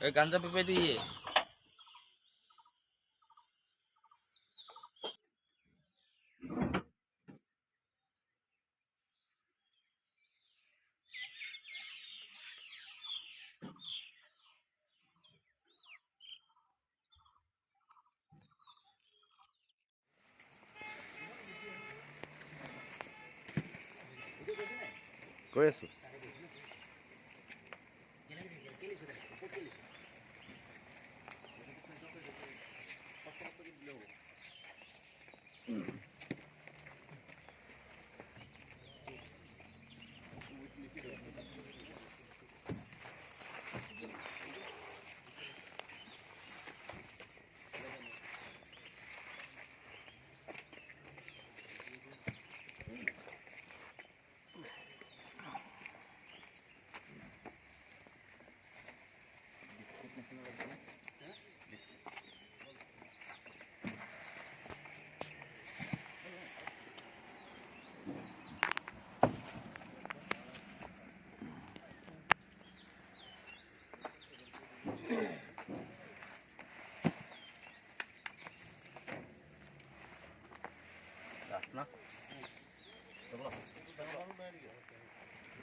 এই গাঞ্জা পেপে দিয়ে গৈ আছো।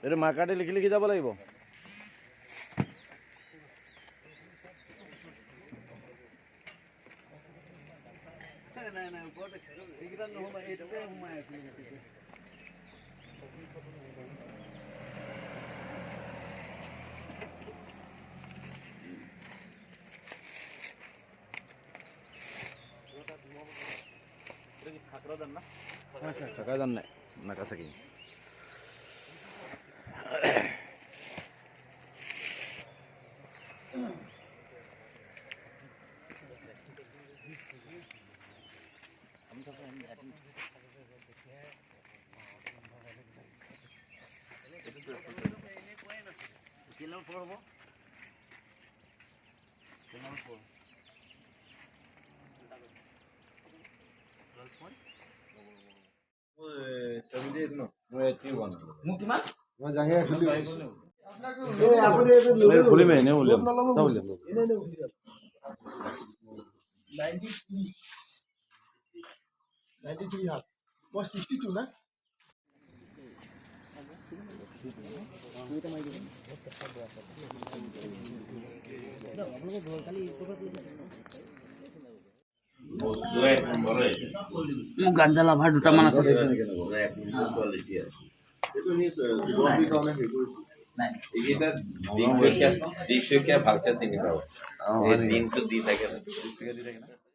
এইটো মাৰ্কাৰতে লিখি লিখি যাব লাগিব। থাকা যান নাই নাকাচাকি। খুলিমে এনে উলিয়াম, চব উলিয়াম। মোৰ গাঞ্জা লাভাৰ দুটামান আছে। ভালকে চিনি পাব, দিনটো দি থাকে।